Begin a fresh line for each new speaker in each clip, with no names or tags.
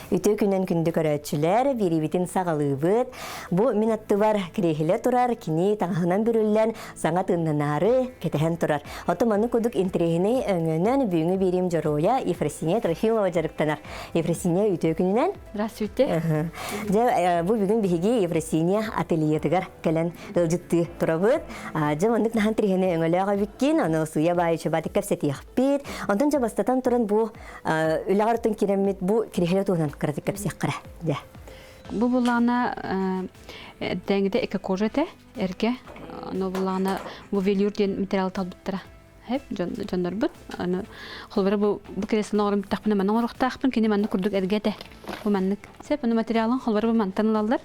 Үтүө күнэн күндү көрөөччүлэр, биэриибитин саҕалыыбыт. Бу мин аттыбар кириэһилэ турар, кини таҥаһынан бүрүллэн, саҥа тыыннанаары кэтэһэн турар. Оттон маннык курдук интэриэһинэй өҥөнөн бүгүҥҥү биэриим дьоруойа Ефросинья Трофимова дьарыктанар. Ефросинья үтүө күнүнэн.
Здравствуйте.
Дьэ, бу бүгүн биһиги Ефросинья ательетыгар кэлэн ыалдьыттыы турабыт. Дьэ, маннык наһаа интэриэһинэй өҥөлөөх эбиккин, аны сыыйа баайы чубатык кэпсэтиэхпит. Онтон дьэ бастатан туран бу Үлэҕэр оттон киирэммит бу кириһилэ туһунан кыратык кэпсиэххэ дьэ.
Бу булаана эрдээҥитэ экокожа этэ, эргэ. Ону булаана бу велюр диэн материал талбыттара. Хэп дьоннорбут. Аны холбора бу бу креслоны оҥорон бүттэхпинэ манна оҥоруохтаахпын, кини маннык курдук эргэ этэ. Бу маннык. Сеп, аны материалын холбора бу мантан ылаллар.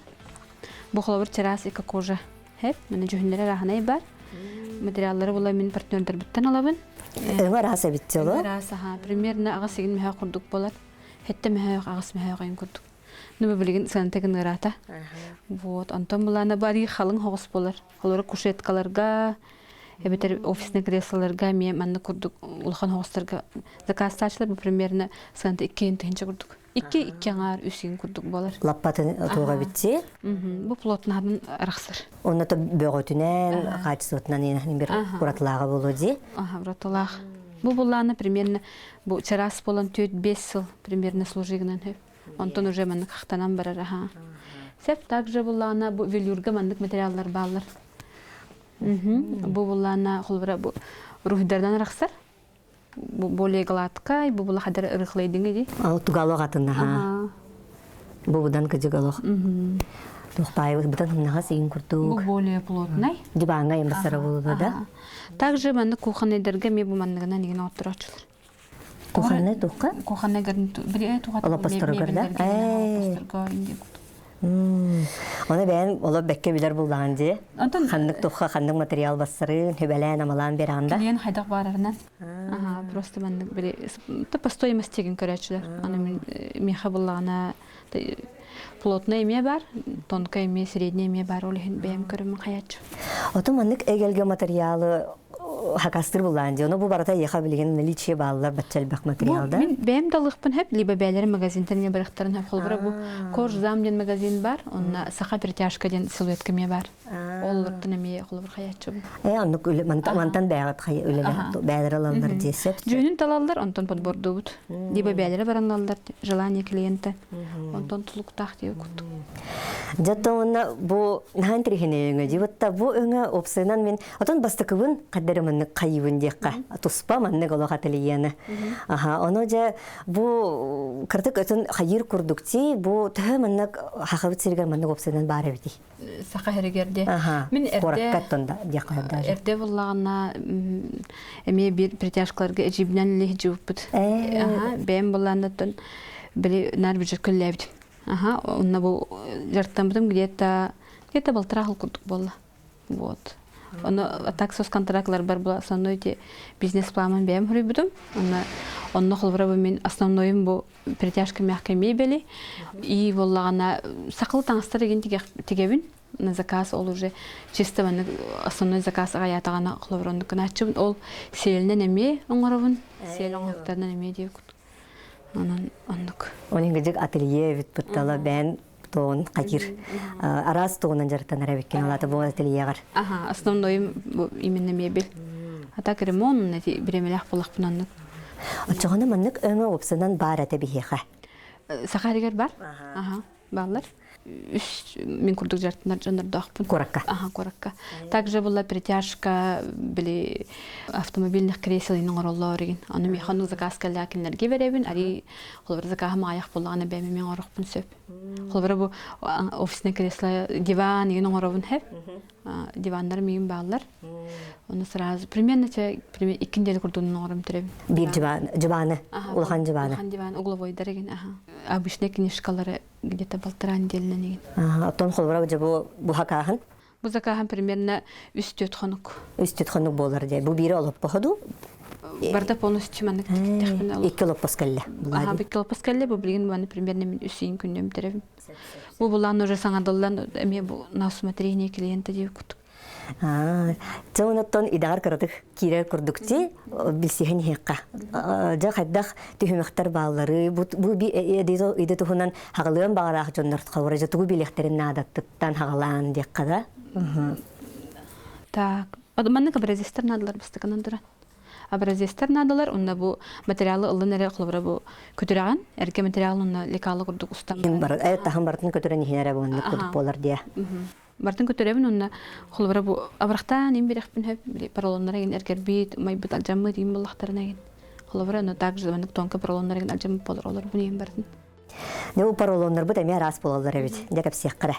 Бу холобур чараас экокожа. Хэп, маны дьүһүннэрэ арааһынай бар. Материаллары була мин партнердарбыттан алабын.
Өҥө араас эбит дьоло.
Араас, аха. Примерно аҕыс игин мөһөөх курдук болар. Хетте мөһөөх, аҕыс мөһөөх айын курдук. Ну, бу билигин сыаната гыныраата. Вот, онтон булаана бары халыҥ хоҕус болар. Олору кушеткаларга, эбэтэр офисный креслоларга эмиэ манна курдук улахан хоҕустарга заказтаачылар бу примерно сыаната икки тыһыынча курдук. Икки икки аҥаар үс иин курдук буолар.
Лаппатын туоҕа битси.
Бу плотнаһын арахсар.
Онно то бөҕөтүнэн, хаачыстыбатынан иин бир уратылааҕа буолуо дии.
Аха, уратылаах. Бу буллааны примерно бу чараас буолан 4-5 сыл примерно служигынан хөп. Онтон уже маннык хахтанан барар аха. Сеп также буллаана бу велюрга маннык материаллар бааллар. Бу буллаана холбура бу руһдардан арахсар. Более гладкай, бу була хадar ырыхлайдыңы ди.
Ал тугалох атыннаха. Бу будан кыжыгалох. Тухпай бутан хымнаха сиин курдук.
Бу более плотный.
Диванга ямбасара болуда да.
Также манны кухонныйдарга ме бу манныгынан игин оттурачылар.
Кухонный тухка?
Кухонный гарнитур. Бире тухат.
Олоппосторгор да? Оны бэйэн оло бэккэ билэр буллаҕын дии.
Онтон
Ханнык тухха ханнык материал бассарын, хүбэлээн амалаан бераанда.
Клиент хайдах баарарынан. Ага, просто маннык били по стоимости деген көрөөчүлэр. Аны мин миэхэ буллаҕына плотная эмиэ бар, тонкая эмиэ, средняя эмиэ бар, ол иһин бэйэм көрөммүн хайааччы.
Оту маннык эгэлгэ материалы хакастыр буллаан дии. Ону бу барыта эйиэхэ билигин наличие бааллар бачча элбэх материал да.
Мин бэйэм да ылыахпын сөп, либо бэйэлэрин магазинтан эмиэ барыахтарын сөп. Холобура бу Кожзам диэн магазин бар, онно Саха перетяжка диэн силуэтка эмиэ бар. Оллортон эмиэ холобур хайааччыбын.
Э, оннук мантан бэйэҕит үлэлэр бэйэлэр ылаллар дии сөп.
Дьүһүнүн талаллар, онтон подбордуубут. Либо бэйэлэрэ баран ылаллар, желание клиента. Онтон тулуктаах диye курдук.
Дьэ уонна бу наһаа интэриэһинэй өҥө дии. Бу өҥө уопсайынан мин отон бастакыбын хаддары маннык хайыбын диэххэ туспа маннык олох ательены. Аха, ону дьэ бу кырдык өтөн хайыр курдук ти бу төһө маннык хахабыт сиригэр маннык уопсайынан баар эбитий?
Саха сиригэр де.
Мин эрдэ диэххэ
Эрдэ буллаҕына эмиэ биир притяжкаларга эдьиибинэн лиһдьибиппит. Аха, бэйэм буллааннаттан били нар бюджет көллээбитим. Аха, онно бу дьарыктаммытым где-то где-то полтора жыл курдук буолла. Вот. Ону так соцконтрактлар бар була основной эти бизнес-планын бэйэм хоруйбутум. Онно онно холобура бу мин основнойум бу перетяжка мягкой мебели и буоллаҕына сакыл таҥастар игин тигебин на заказ ол уже чисто маннык основной заказ аҕайаатаҕына холобура оннук гынааччыбын ол сиэлинэн эмиэ оҥоробун сиэл оҥоһуктарынан эмиэ диэбит онон оннук
Onun гыдьык ателье эбит буттала бээн туон хакир араас туонан дьарыктанар эбиккин алата бу ательеҕар.
Аха, основной именно мебель. А так ремонт эти биремелэх булахпын оннук.
Оччоҕуна маннык өҥө уопсанан баар этэ биһиэхэ.
Саха сиригэр бар. Аха, бааллар. Үс мин курдук дьарыктанар дьоннордоохпун.
Куоракка.
Аха, куоракка. Также была перетяжка били автомобильных кресел оҥороллор игин. Аны миэхэ оннук заказ кэллэ кинилэргэ беребин. Ари холобура закаһым аҕыйах буоллаҕына бэйэм эмиэ оҥоруохпун сөп. Холобура бу офисный кресло диван игин оҥоробун сөп. Диваннар миигин бааллар. Оны сразу примерно примерно икки неделя курдугунан оҥором төрөбүн.
Биир диван, диваны, улахан диваны.
Улахан диван, угловойдар игин, аха. Обычный книжкалары где-то полтора неделянан игин.
Оттон холобура дьэ бу бу хакааһын?
Бу закаһын примерно үс-төрт хонук.
Үс-төрт хонук буолар дии. Бу биири олоппоһо дуу?
Барда полностью маннык тиктехпин
Икки олоппос кэллэ.
Аха, икки олоппос кэллэ. Бу билигин маны примерно мин үс ыйын күннүм теребин. Бу булан уже саҥардыллан эмиэ бу на усмотрение клиента диэбит курдук.
Чэ онуттан идэҕэр кыратык киирэр курдук ти билсиһэн иһиэххэ. Дьэ хайдах түһүмэхтэр бааллары бу иде туһунан хаҕылыан баҕараах дьоннор хабара дьэ тугу билиэхтэрин наадаттыттан хаҕалаан диэххэ да.
Так, маннык образецтар наадалар бастакынан туран. Образецтар наадалар, онно бу материалы ыллын эрэ холобура бу көтүрэҕин, эргэ материал онно лекало курдук устан.
Таһын барытын көтүрэн иһин эрэ буоннук курдук буолар диэ.
Бартын көтөрөбүн онно холобура бу абырахтаан им бирэхпин хөп поролоннар эгин эргэрбит майбыт алдьаммыт им буллахтарына эгин холобура но также маннык тонко поролоннар эгин алдьаммыт болор олор бу им бартын.
Не бу поролоннорбут эмиэ араас буолаллар эбит дьэ кэпсиэххэ.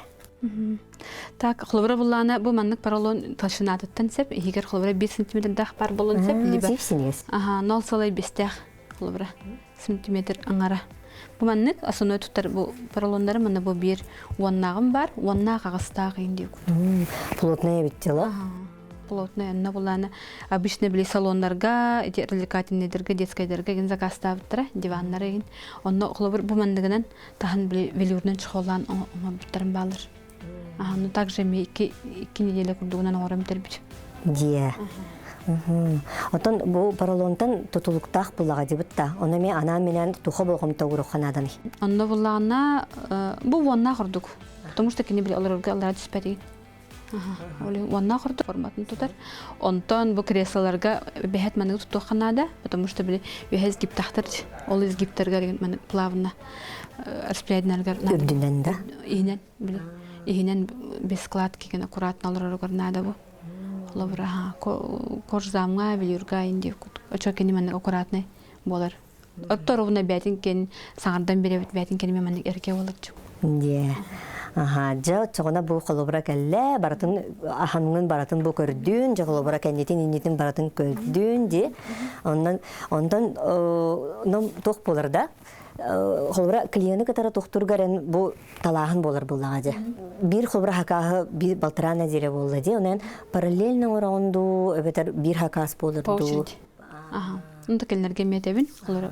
Так, холобура буллаана бу маннык поролон толщинатыттан сеп иһигэр холобура 1 сантиметрдаах пар болон сеп либо ага 0,5 холобура сантиметр аҥара. Бу маннык основной туттар бу поролоннары манна бу биир уоннааҕым бар, уоннаах аҕыстаах иин диэку.
Плотная эбит дела.
Плотная онно булаана обычно били салоннарга, эти развлекательныйдарга, детскайдарга ген заказтаабыттара, диваннары ген. Онно холобур бу манныгынан таһын били велюрунан чехоллаан оҥорбуттарым баалар. Аха, ну также эми икки неделя курдугунан оҥорон бүтэрбит.
Дьиэ. Отон бу поролонтан тутулуктаах буллаҕа дибит да, ону эми анаан-минээн туха болҕомто уруохха нааданый?
Онно буллаҕына бу уоннаах ордук. Потому что кини били олорорго аллара түспэтигин. Уоннаах ордук форматын тутар. Онтон бу креслоларга бэһэт маныгы тутуохха наада, потому что били үһэ изгибтахтар, ол изгибтаргар маны плавно распрядинаргар
үрдүнэн да
иһинэн били иһинэн без складки гына аккуратно олороругар наада бу холобура кожзамҥа велюрга инди очо кини маннык аккуратный буолар отторугуна бээтин кен саҥардан бирэбит бээтин кениме маннык эрке болар
Дьэ. Аха, дьэ, оччоҕуна бу холобура кэллэ, барытын аһаҥҥын барытын бу көрдүүн, дьэ холобура кэннитин иннитин барытын көрдүүн ди. Онон онтон туох буолар да? Холобура клиены кытары тохтургар эн бу талааһын буолар буоллаҕа дьэ. Биир холобура хакааһы биир балтараа нэдиэлэ буолла дии. Онон параллельно оҥороҕун дуу, эбэтэр биир хакаас буолар дуу.
Аха. Онто кинилэргэ эмиэтэбин. Холобура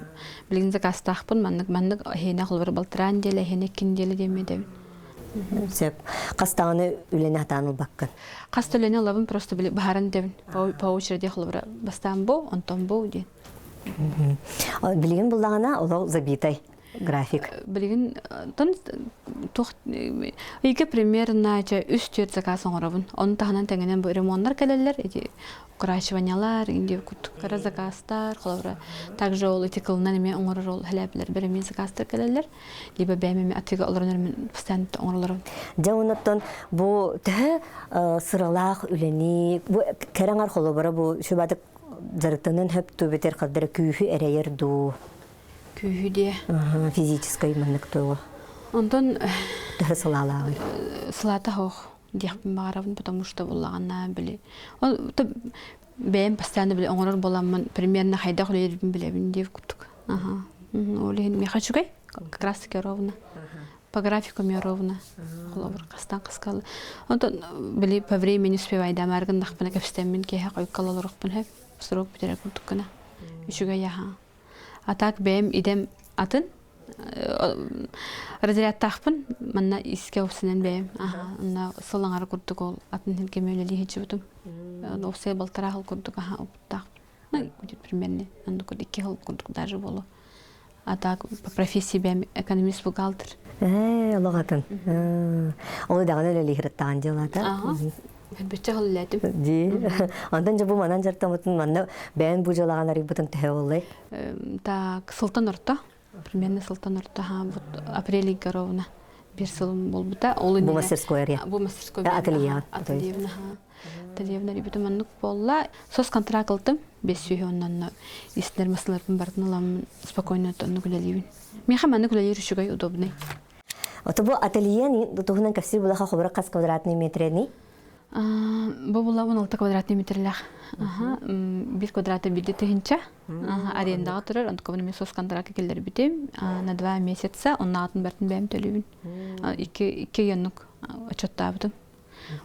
билигин заказтаахпын маннык маннык эһиэнэ холобура балтараа неделя, эһиэнэ икки неделя диэн эмиэтэбин.
Сөп. Хас даҕаны үлэни хатаан ылбаккын.
Хас да үлэни ылабын просто били баһаран дэбин. По очереди холобура бастаан бу, онтон бу диэн.
Билигин буллаҕына олох забитай график.
Билигин тон туох ыйга примерно үс-түөрт заказ оҥоробун. Ону таһынан тэҥинэн бу ремоннар кэлэллэр, эти укорачиваниялар, инди куттуктара заказтар, холобура также ол эти кылынан эмиэ оҥорор ол хэлээбилэр бэр эмиэ заказтар кэлэллэр. Либо бэйэм эмиэ атыыга олорон эрэ постоянно оҥоролорум.
Дьэ онуттан бу төһө сыралаах үлэни бу кэрэҥэр холобура бу сүбатык дьарыктанан хөп тубитер хардара күүһү эрэйэр дуу?
Күүһү диэ.
Физическай маннык тугу?
Онтон
төһө сылаалааҕый?
Сылаата хоох диэхпин баҕарабын, потому что буллаҕына били бэйэм постоянно били оҥорор буоламмын примерно хайдах үлэлиирбин билэбин диир курдук. Аха. Ол иһин миэхэ үчүгэй, как раз таки ровно. По графику мне ровно. Холобур, хастан хаскалы. Онтон били по времени успевайдаамаар гыннахпына кэпсэтэммин киэһэ хойукка олорохпун сөп. Срок бүтэрэр курдук гына. Үчүгэй аха. А так бэйэм идэм атын разрядтаахпын манна искэ опсынан бэйэм аха онно сыл аҥара курдук ол атын сиргэ үлэлии сылдьыбытым опсай балтараа сыл курдук аха опыттаах ну примерно оннук икки сыл курдук даже буолуо а так по профессии бэйэм экономист бухгалтер
олох атын ол даҕаны үлэлиһираттаҕын дьыалата
Бүтчэ үлэлээтим.
Дии. Онтон дьэ бу манан дьартаммытын манна бэйэн бу дьыалаҕын арыйбытын төһө буоллай?
Так, сылтан орто. Примерно сылтан орто. Вот апрель ровно бир сылым болбута. Ол
Бу мастерской ария.
Бу мастерской.
Ателье.
Ателье. Ателье ребята маннык буолла. Сос контракт ылтым. Бес сүүһү оннан истер масыларбын бартын ыламмын спокойно оннук үлэлиибин. Миэхэ маннык үлэлиир үчүгэй удобный.
Ото бу ателье туһунан кэпсиир булаха хобура хас квадратный метрени?
Бу була 16 квадратный метрлээх. Бир квадраты биирдэ тыһынча. Арендаҕа турар, онтукабын эмиэ сос контракт киллэрбитим. На 2 месяца, оннаатын бэртин бэйэм төлүүбүн. Икки икки оннук отчеттаабытым.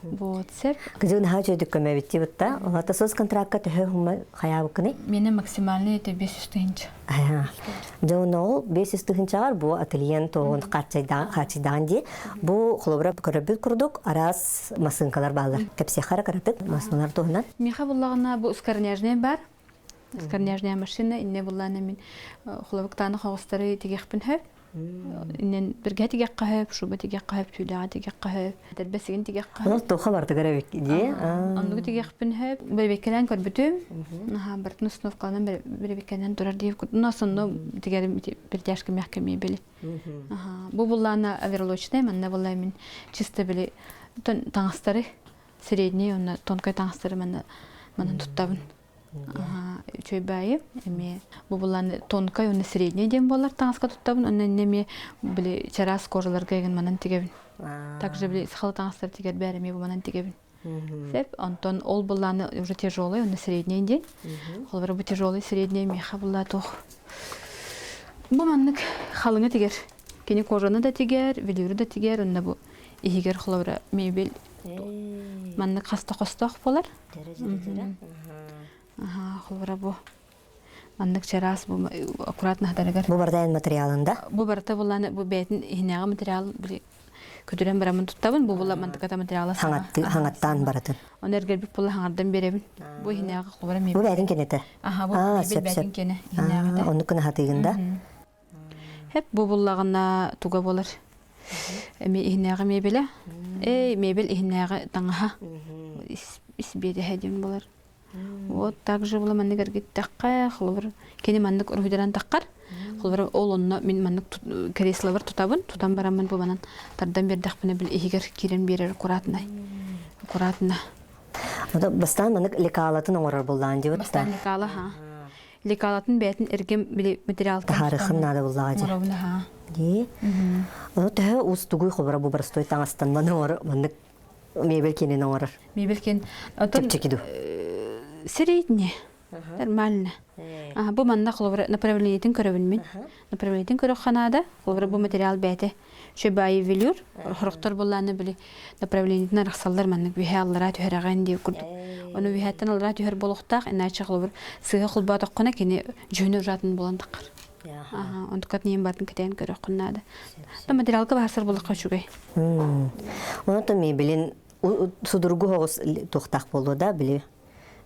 Вот сеп.
Кызы наһаа үчүгүйдүк көмөбүттүү бутта. Олата соцконтрактка төһө хумма хайаабыккыный?
Мене максимальный это 500 тысяч.
Дьэ ол 500 тыһынчаҕар бу ательен тоҕун хааччайдаан дии. Бу холобура көрөрбүт курдук араас масыҥкалар бааллар. Кэпсиэххэ кыратык масыналар туһунан.
Миха буллаҕына бу скорняжная бар. Скорняжная машина инне буллаана мин холобуктааны хоҕустары тигиэхпин хөп. Иннен биргэ тигиэххэ хөп, шуба тигиэххэ хөп, түүлээҕэ тигиэххэ хөп, тэрбэсигин тигиэххэ хөп.
Ол туха бардыгар эбит дии.
Оннугу тигиэхпин хөп. Бэбеккэлээн көрбүтүм. Аха, бартын установкаланан бэбеккэнэн турар диир. Ну, основно тигерим перетяжка мягкая мебели. Аха, бу буллаана оверлочная, манна булла мин чисто били таҥастары средний, онно тонкой таҥастары манна манан туттабын. Үчүгэй баайы эмиэ бу булан тонкай уонна средний диэн буолар таҥаска туттабын онно иннэ эмиэ били чараас кожаларга эгин манан тигэбин. Также били сахалы таҥастар тигэр бээр эмиэ бу манан тигэбин. Сеп, онтон ол буллааны уже тяжелый, уонна средний диэн. Холобура бу тяжелый средний миэхэ булла туох. Бу маннык халыҥы тигэр. Кини кожаны да тигэр, велюру да тигэр, онно бу иһигэр холобура мебель маннык хаста хостоох буолар. Холобура бу маннык чараас бу аккуратно хатарыгар.
Бу барда материалында?
Бу барыта булланы бу бэйэтин иһинээҕи материал били көтүрэн барамын туттабын бу була мантыката материала
хаҥаттаан баратын.
Оны эргэрбит була хаҥардан беребин. Бу иһинээҕи холобура
мебель. Бу бэйэтин кенете.
Аха бу мебель бэйэтин кене иһинээҕитэ.
Оннук гына хатыгында.
Хеп бу буллаҕына туга болар. Эми иһинээҕи мебеле. Эй мебель иһинээҕи таҥаһа. Ис биэдэһэ диэн болар. Вот так же было маннык эргиттэххэ, холобур кини маннык уруһуйдаран таххар. Холобур ол онно мин маннык креслобар тутабын, тутан бараммын бу манан тардан биэрдэхпинэ бил иһигэр киирэн биэрэр аккуратно. Аккуратно.
Бастаан маннык лекалатын оҥорор буллаан дии
Бастаан лекала, ха. Лекалатын бэйэтин эргим били материалтан
Тахаарыхын наада буллаҕа дии.
Оҥоробун, аха.
Дии. Ону төһө уустугуй холобура бу боростуой таҥастан маны оҥор маннык мебель киэнин оҥорор.
Мебель киэн оттон
Чэпчэки дуу?
средний. Нормально. Аха, бу манна холобура направлениетин көрөбүн мин. Направлениетин көрөххө наада. Холобура бу материал бэйэтэ шөбайы велюр. Хорохтор буллааны били направлениетин арахсаллар маннык үһэ аллараа түһэрэҕин диир курдук. Ону үһэттэн аллараа түһэр буолуохтаах, иначе холобур сыыһа холбоотоххуна кини дьүһүнэ ужаатын булан таххар. Аха, онтукат ниин батын кэтээн көрөххүн наада. Да материалга баһарсар булахха үчүгэй.
Онон мебелин судургу соҕус туохтаах буолуо да били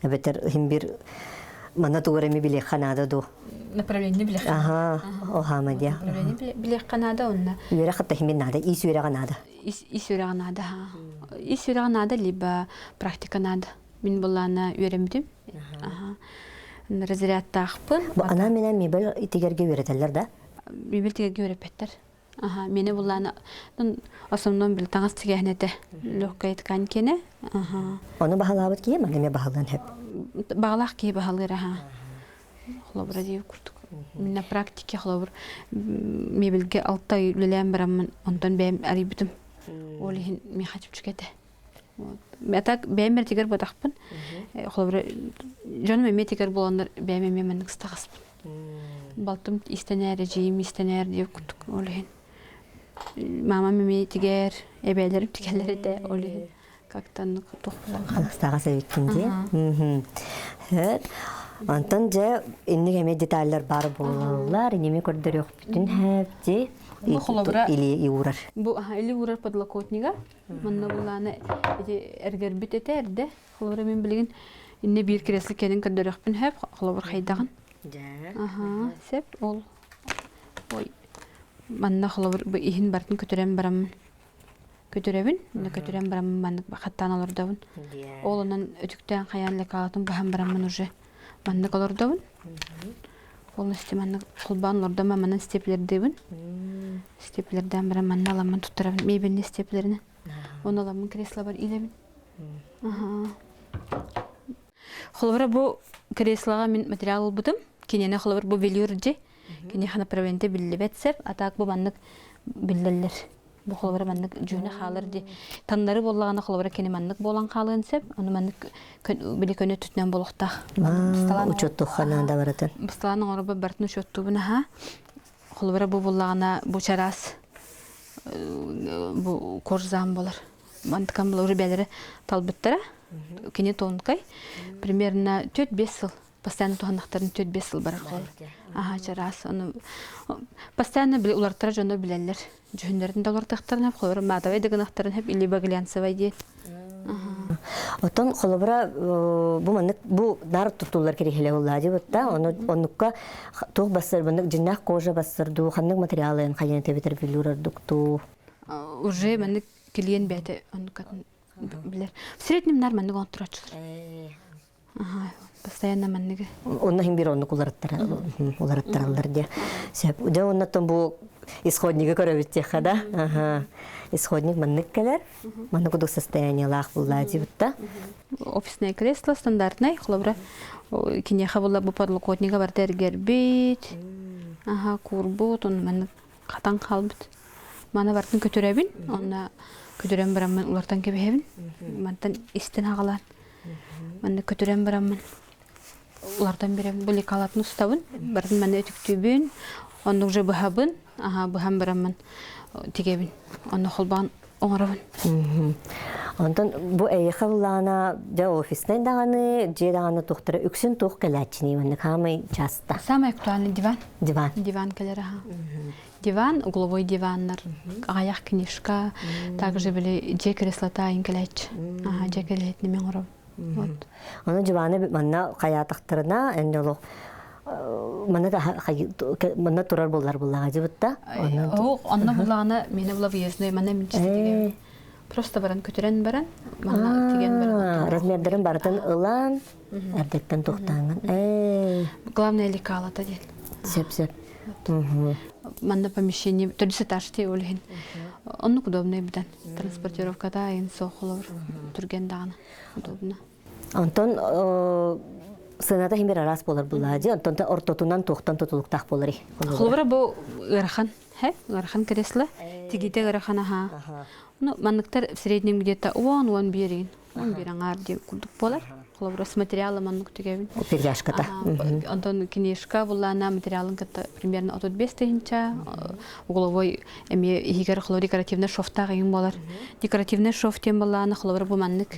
эбэтэр иһин бир манна тугу эми билиэххэ наада дуу
Направление билиэххэ.
Аха, оһаама диэ.
Направление билиэххэ наада онно.
Үөрэх хатта иһин наада, ис үөрэҕэ наада.
Ис ис үөрэҕэ наада. Ис үөрэҕэ наада либо практика наада. Мин буллаана үөрэммитим. Аха. Разрядтаахпын.
Бу анаан менен мебель итигерге үөрэтэллэр да?
Мебель тигерге үөрэппэттэр. Аха, мени буллаана основном бил таҥас тигээһин этэ. Легкая ткань киэнэ. Аха.
Ону баһылаабыт киһи манна эмиэ баһылыан сөп.
Баҕалаах киһи баһылыыр аха. Холобура диир курдук. Мин на практике холобур мебельге алта ый үлэлээн бараммын онтон бэйэм арыйбытым. Ол иһин миэхэ чэпчэки этэ. А так бэйэм эртигэр ботахпын. Холобура дьонум эмиэ тигэр буоланнар бэйэм эмиэ маннык сытаҕаспын. Балтым истэнээр, эдьиийим истэнээр диир курдук ол иһин. Мамам эмиэ тигэр, эбээлэрим тигэллэр этэ ол иһин как-то туох
Астаҕас эбиккин дии. Онтон дьэ инник эмиэ деталлар баар буолаллар, иними көрдөрүөхпүтүн хэпти.
Бу холобура
или уурар.
Бу или уурар подлокотнига. Манна булааны ити эргэрбит этэ эрдэ. Холобура мин билигин инне биир кресло кэлин көрдөрүөхпүн хөп, холобур хайдаҕын. Аха, сеп ол. Ой. Манна холобур бу иһин бартын көтөрөн бараммын. Көтөрөбүн, мына көтөрөн бараммын маннык хаттаан олордобун. Ол онон өтүктээн хайаан лекалатын баһан бараммын уже маннык олордобун. Полностью маннык холбоон олордом манан степлердыыбын. Степлердээн баран манна аламмын туттарабын мебельный степлеринэн. Оны аламмын креслобар илэбин. Холобура бу креслоҕа мин материал ылбытым. Кинини холобур бу велюр дьи. Киниэхэ направление биллибэт сеп. А так бу маннык биллэллэр. Бу холобура маннык дьүһүнэ хаалар ди. Таннары буоллаҕына холобура кини маннык буолан хаалыан сеп. Ону маннык били көнө түтүнэн буолуохтаах.
Учуоттуохха наада барытын.
Басталаан оҥоробо барытын учуоттуубун аха. Холобура бу буллаҕына бу чараас бу корзаан болар. Мантыкам уже бээлэрэ талбыттара. Кини тонкай. Примерно 4-5 сыл постоянно туһаннахтарын 4-5 сыл барар холор. Аха чараас. Ону постоянно били улартара дьоно билэллэр. Дьүһүннэрин да улартахтарына холор матовай да гынахтарын хеп либо глянцевай диэн.
Оттон холобура бу маннык бу нар туттуллар кириһилэ буллаа дибытта ону оннукка туох бассар маннык дьиннээх кожа бассар дуу ханнык материалын хайан тэбитер билур ордук дуу
уже маннык клиент бэйэтэ оннукатын билэр. В среднем нар маннык оҥоттороччулар. Постоянно манныгы.
Онно хим бир оннук уларыттараллар диye. Сөп. Дьэ оннотон бу исходнигы көрөбүт диэххэ да. Аха. Исходник маннык кэлэр. Маннык кудук состояниелаах буллаа дибитта.
Офисное кресло стандартный, холобура киниэхэ була бу подлокотнига барда эргэрбит. Аха, куурбут, он маннык хатан хаалбыт. Маны бартын көтүрөбүн, онно көтүрэн бараммын улартан кэбиһэбин. Мантан истэн аҕалаан. Манна көтүрэн бараммын улартан берем бу лекалатын устабын. Барын манна өтүктүүбүн, онно уже быһабын, аха быһан бараммын тигэбин. Онно холбоон оҥоробун.
Онтон бу эйиэхэ буллаҕына дьэ офиснай даҕаны, дьиэ даҕаны туохтара үксүн туох кэлээччиний маннык хаамай часто?
Самый актуальный диван.
Диван.
Диван кэлэр аха. Диван, угловой диваннар, аҕыйах книжка, также били дьиэ креслота айын кэлээччи. Аха, дьиэ кэлэһитини мен оҥоробун. Вот.
Ону диваны манна хайаатахтарына энне олох манна манна турар буллар буллаҕа дьыбытта.
Оо, онно буллаҕына миэнэ була выездной манна мин чистигем. Просто баран көтүрэн баран, манна тиген баран.
Размердарын барытын ылан, эрдэттэн тухтааҥын. Ээ.
Главное лекалата диэн.
Сөп-сөп.
Манна помещение төрдүс этаж тей ол иһин. Оннук удобный быдан. Транспортировката айын суох түргэн даҕаны удобно.
Онтон сыаната химер араас буолар буллаа дии. Онтон ортотунан туохтан тутулуктаах буоларый?
Холобура бу ыарахан, хэ? Ыарахан кресло. Тигите ыарахан аха. Ну, манныктар в среднем где-то 10-11 ин. 11 аҥаар диэн курдук буолар. Холобура с материала маннык түгэбин.
Пердяшката.
Онтон книжка буллаана материалын кытта примерно 35 тыһынча угловой эмиэ иһигэр холобур декоративный шовтаах иҥ буолар. Декоративный шов диэн буллаана холобура бу маннык.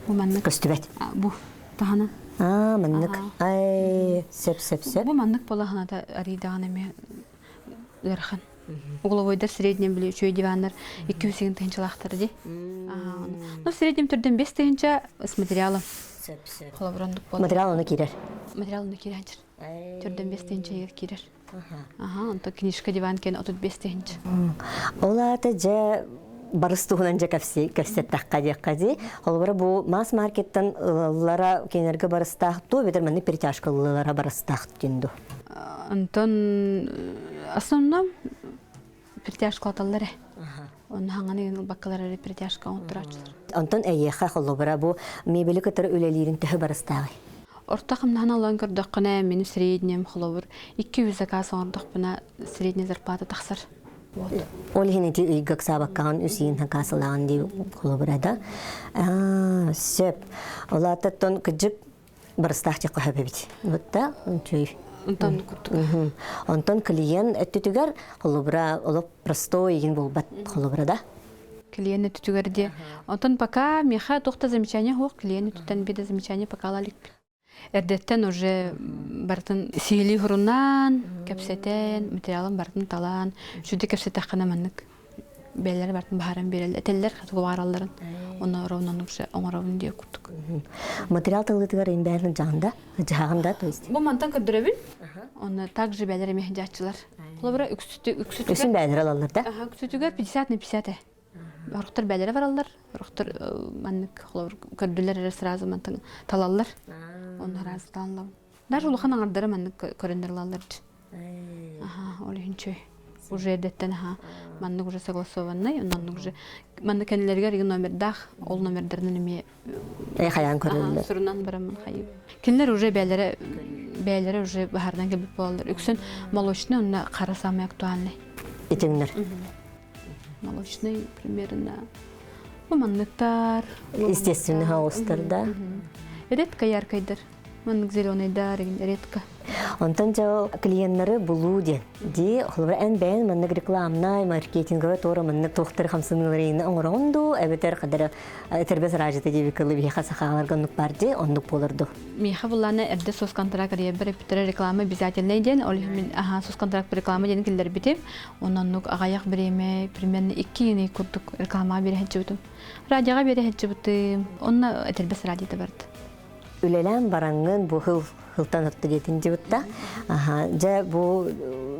Бу маннык.
Көстүбэт.
Бу таһынан.
Аа, маннык. Ай, сөп сөп сөп.
Бу маннык буолаһыната арыйдаҕын эмиэ ыарахан. Угловойдар среднем били үчүгэй диваннар 200 тыһынчалаахтар дии. Ну, в среднем түрден 5 тыһынча с материалом. Холобурондук
буолар. Материал оны киирэр.
Материал оны киирэр. Түрден 5 тыһынча киирэр. Аха, онто книжка диван кен 35 тыһынча.
Ол аата дьэ барыс туһунан дьэ кэпсэттэххэ диэххэ дии. Холобура бу масс маркеттан ылаллара кинилэргэ барыстаах дуу, эбэтэр маннык перетяжка ылаллара барыстаах диэн дуу?
Онтон основном перетяжка аталлар ээ. Онно хаҥаны ылбаккалар эрэ перетяжка оҥотторооччулар.
Онтон эйиэхэ холобура бу мебели кытары үлэлиирин төһө барыстааҕый?
Орто хамнаһын алан көрдөххүнэ, мин среднем холобур 200 заказ оҥордохпуна средний зарплата тахсар.
Вот. Ол иһин ити ыйга ыксаабаккаҕын үс ыйын хакаасылааҕын дии холобура да. Аа, сөп. Ол ааттан кыдьык барыстаах дьэ көһөп эбит. Вот да, үчүй.
Онтон курдук.
Онтон клиент өттүтүгэр холобура олох простой игин буолбат холобура да.
Клиент өттүтүгэр де. Онтон пока меха туох замечание хуох клиент өттүттэн биде замечание пока алаликпит. Эрдэттэн уже барытын сиһилии хурунаан, кэпсэтэн, материалын барытын талаан, сүдү кэпсэтэххинэ маннык бээлэри бартын баһаран биэрэллэр этэллэр хатыгы бааралларын онно ровно оннук оҥоробун диye курдук.
Материал тыллытыгар инбээн дьаһанда дьаһаҕында то есть
Бу мантан көрдөрөбүн. Онно также бээлэр эмиэ дьааччылар. Холобура үксүтү үксүтүгэр
Үсүн бээлэр алаллар да?
Аха, үксүтүгэр 50 на 50 э. Орохтор бээлэрэ бараллар, орохтор маннык холобур көрдүлэр эрэ сразу мантан талаллар. Онно сразу талаллар. Даже улахан аҥардара маннык көрөндөр ылаллар. Аха, ол иһин чөй. Уже эрдэттэн аха маннык уже согласованный, оннук уже маннык кэннилэригэр иги номердаах, ол номердарынан эмиэ
Э хайаан көрөллөр.
Сурунан бараммын хайым. Кинилэр уже бээлэрэ бээлэрэ уже баһарынан кэлбит буолаллар. Үксүн молочный онно хара самый актуальный.
Итиҥнэр.
Молочный примерно бу манныктар.
Естественный хаустар да.
Редко яркайдар. Маннык зеленыйдар редко.
Онтон дьэ клиеннары булуу диэн. Ди холобура эн бэйэн маннык рекламнай, маркетинговай туора маннык туохтары хамсаныыларыны оҥороҕун дуу, эбэтэр хадара этэрбэс ражыта диэби кылы биһиэхэ сахааларга оннук бар ди, оннук буолар дуу.
Миэхэ буллаана эрдэ соцконтракт арыйарбар эппиттэрэ реклама обязательный диэн, ол иһин мин аха соцконтракт реклама диэн киллэрбитим. Онон оннук аҕайах бириэмэ примерно 2 ый курдук рекламаҕа биэрэ сылдьыбытым. Радиоҕа биэрэ сылдьыбытым. Онно этэрбэс радиота барда.
Үлэлээн бараҥҥын бу хыл хылтан ырты диэтин дьыбытта. Аха, дьэ бу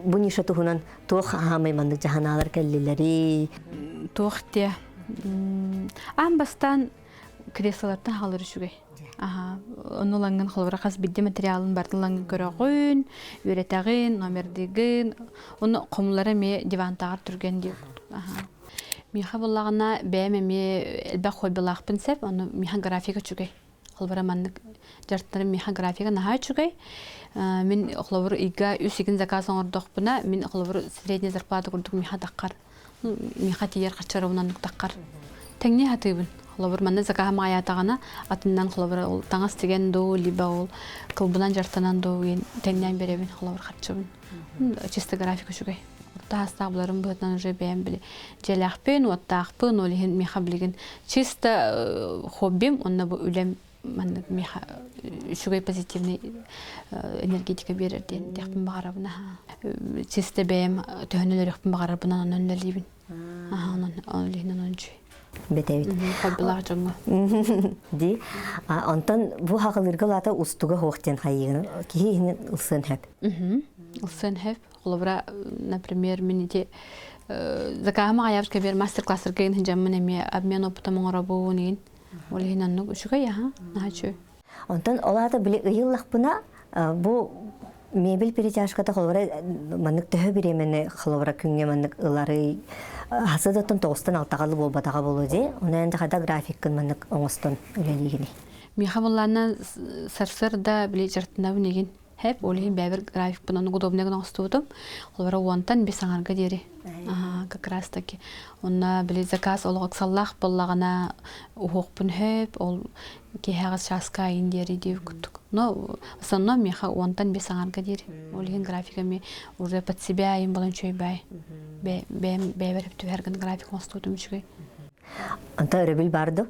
бу ниша туһунан туох аһаамай маннык дьаһанаалар кэллилэрий?
Туох диэ? Аан бастаан креслолартан хаалар үчүгэй. Аха, ону ылаҥҥын холобура хас биирдии материалын барытын ылаҥҥын көрөҕүн, үөрэтэҕин, номердыыгын. Ону хомуллара эмиэ дивантааҕар түргэн диир. Аха. Миэхэ буоллаҕына бэйэм эмиэ элбэх хоббилаахпын сөп, ону миэхэ графика үчүгэй. Холобура маннык дьарыктарым миэхэ графика наһаа үчүгэй. Мин холобур ыйга үс игин заказ оҥордохпуна, мин холобур средняя зарплата курдук миэхэ таххар. Миэхэ тиийэр хаччарабынан таххар. Тэҥнии сатыыбын. Холобур манна закаһым аҕыйаатаҕына, атынынан холобур ол таҥас тигэн дуу, либо ол кылбынан дьарыктанан дуу тэҥнээн биэрэбин холобур харчыбын. Чисто график үчүгэй. Орто саастаах буларым быһыытынан уже бэйэм били дьиэлээхпин, уоттаахпын, ол иһин миэхэ билигин чисто хоббим, онно бу үлэм маннык миэхэ үчүгэй позитивный энергетика биэрэр диэн диэхпин баҕарабын. Чисто бэйэм төһөнөн өлөрүөхпүн баҕарарбынан онон үлэлиибин. Аха, онон ол иһин онон үчүгэй.
Бэтэбит.
Хоббилаах дьоҥҥо.
Ди. Онтон бу хаҕылыырга лаата устуга хуох диэн хайыгын киһи иһин ылсыан хөп.
Ылсыан хөп. Холобура, например, мин ити закаһым аҕайабыт кэбиэр мастер-класстарга иһин дьаммын эмиэ обмен опытом оҥоробун иһин. Ол иһин оннук үчүгэй аха, наһаа үчүгэй.
Онтон ол аата били ыйыллахпына бу мебель перетяжката холобура маннык төһө бириэмэни холобура күҥҥэ маннык ыларый хасы да тоҕустан алтаҕалы буолбатаҕа буолуо дии. Онон хада графиккын маннык оҥостон үлэлиигиний.
Миэхэ буллаана сарсыарда били дьарыктанабын игин Хэп, ол иһин бэйэбэр графикпын ону удобно гына оҥостубутум. Холобура уонтан бис аҥарга диэри. Как раз таки. Онно били заказ олох ыксаллаах буоллаҕына уһуохпун хөп, ол киэһэҕэ чааска айын диэри диир курдук. Но в основном миэхэ уонтан бис аҥарга диэри. Ол иһин графика ми уже под себя айын болон үчүгэй бэйэм бэйэбэр түһэр гына график оҥостубутум үчүгэй.
Онто өрөбүл бар ду?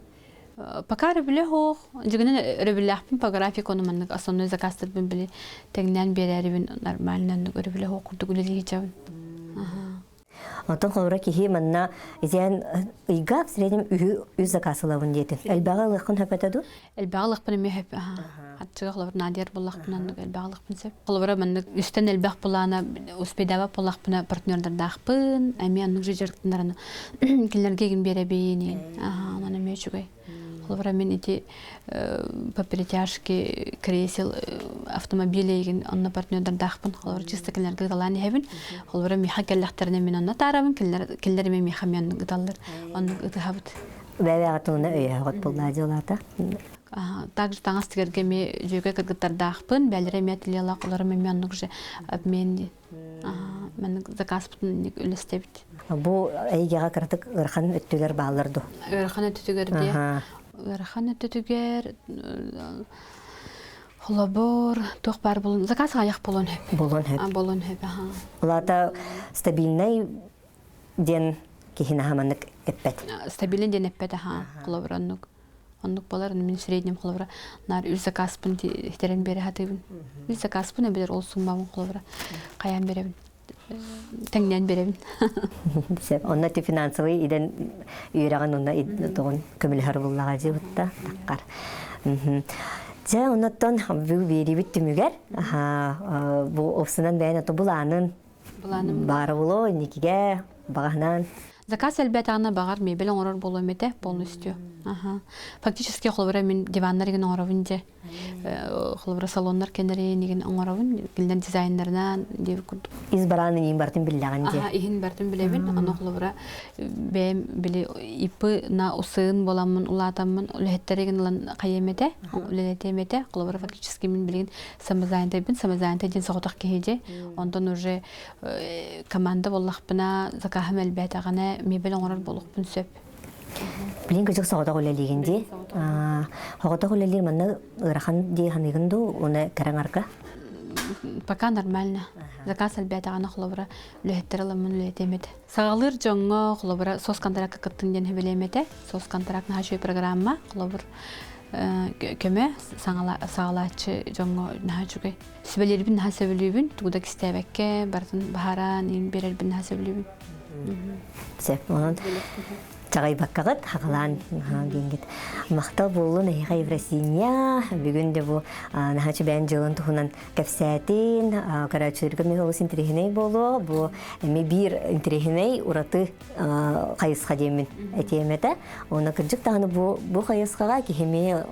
Пока өрөбүлэ суох. Дьигинэн өрөбүллээхпин по графику ону маннык основной заказтарбын били тэҥнээн биэрээрибин нормально оннук өрөбүлэ суох курдук үлэлиһичэбин.
Онтон холобура киһи манна изээн ыйга в среднем үһү үс заказ ылабын диэтин. Элбэҕи ылыаххын сөп этэ дуу?
Элбэҕи ылыахпын эмиэ сөп. Хаччыга холобур наадыйар буоллахпына оннук элбэҕи ылыахпын сөп. Холобура маннык үстэн элбэх булаана успейдаабат буоллахпына партнердардаахпын, эмиэ оннук же дьарыктанараны кинилэргэ игин биэрэбин онон эмиэ үчүгэй. Холобура мин ити по перетяжке кресел автомобиль игин онно партнердардаахпын. Холобура чисто кинилэргэ ыталаан иһэбин. Холобура миэхэ кэллэхтэринэ мин онно таарабын, кинилэр кинилэр эмиэ миэхэ эмиэ оннук ыталлар. Оннук ытыһабыт.
Бэйэҕэ туһуна өйөөҕүт буллаа дьылаата.
Также таҥас тигэргэ эмиэ дьүөгэ кыргыттардаахпын, бээлэрэ эмиэ ательелаах, олорум эмиэ оннук же обмен маннык заказпытын үлэстэбит.
Бу эйгэҕэ кыратык ыарахан өттүгэр бааллар дуо?
Ыарахан өттүгэр диэ. Ыарахан өттүгэр холобур туох баар болон заказ аҕыйах болон хөп.
Болон хөп.
Болон хөп, аха.
Улаата стабильнай диэн киһи наһаа маннык эппэт.
Стабильный диэн эппэт, аха. Холобур оннук. Оннук болар, мин среднем холобура наар үс заказпын хитерен бере хатыбын. Үс заказпын эбэтэр ол суммабын холобура хайаан беребин. Тэҥнээн беребин.
Сөп. Онно ти финансовый иден үөрэҕин онно тоҕун көмөлөһөр буллаҕа дьыбытта таххар. Дьэ, оннуттан бу биэрибит түмүгэр бу опсунан бэйэн ото булаанын баара було инникигэ баҕаһынан
Заказ элбээтэҕинэ баҕар мебель оҥорор буолуом этэ полностью. Аха. Фактически холобура мин диваннар игин оҥоробун дьэ. Холобура салоннар кэннэрин игин оҥоробун. Кинилэр дизайннарынан диэбит курдук.
Ис бараан иһин бартын биллэҕин дьэ.
Аха, иһин бартын билэбин. Ону холобура бэйэм били ипы на усыын буоламмын улаатаммын үлэһиттэр игин ылан хайыам этэ, үлэлэтиэм этэ. Холобура фактически мин билигин самозанятыйбын, самозанятый диэн соҕотох киһи дьэ. Онтон уже команда буоллахпына, закаһым элбээтэҕинэ мебель оҥорор буолуохпун сөп.
Билин кыдьык соҕотох үлэлиигин дии. Соҕотох үлэлиир манна ыарахан дии саныыгын дуу, уонна кэрэҥ арга?
Пока нормально. Заказ элбээтэҕинэ холобура үлэһиттэр ыламмын үлэлэтиэм этэ. Саҕалыыр дьоҥҥо холобура соцконтракка кыттын диэн сөбүлэм этэ. Соцконтракт наһаа үчүгэй программа. Холобур көмө саҕалааччы дьоҥҥо наһаа үчүгэй. Сүбэлиирбин наһаа сөбүлүүбүн. Тугу да кистээбэккэ барытын баһаран биэрэрбин наһаа сөбүлүүбүн.
Сөп. Онон чаҕыйбаккаҕыт хаҕалаан диэҥҥит. Махтал буоллун эһиэхэ Евросиния. Бүгүн де бу наһаа чүбээн дьылын туһунан кэпсээтин. Көрөөччүлэргэ мен олус интэриэһинэй буолуо. Бу эми биир интэриэһинэй ураты хайысха диэммин этиэм этэ. Уонна кырдьык даҕаны бу бу хайысхаҕа киһими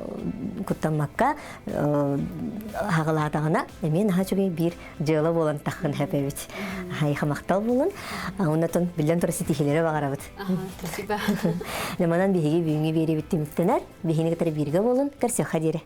куттаммакка хаҕалаатаҕына эмиэ наһаа үчүгэй биир дьыала буолан таххын хэпэбит. Хайха махтал буолун. Оннотон биллэн турар ситиһилэри баҕарабыт.
Спасибо.
Манан биһиги бүгүҥҥү биэриибит түмүктэнэр. Биһини кытары бииргэ буолун. Көрсүөххэ диэри.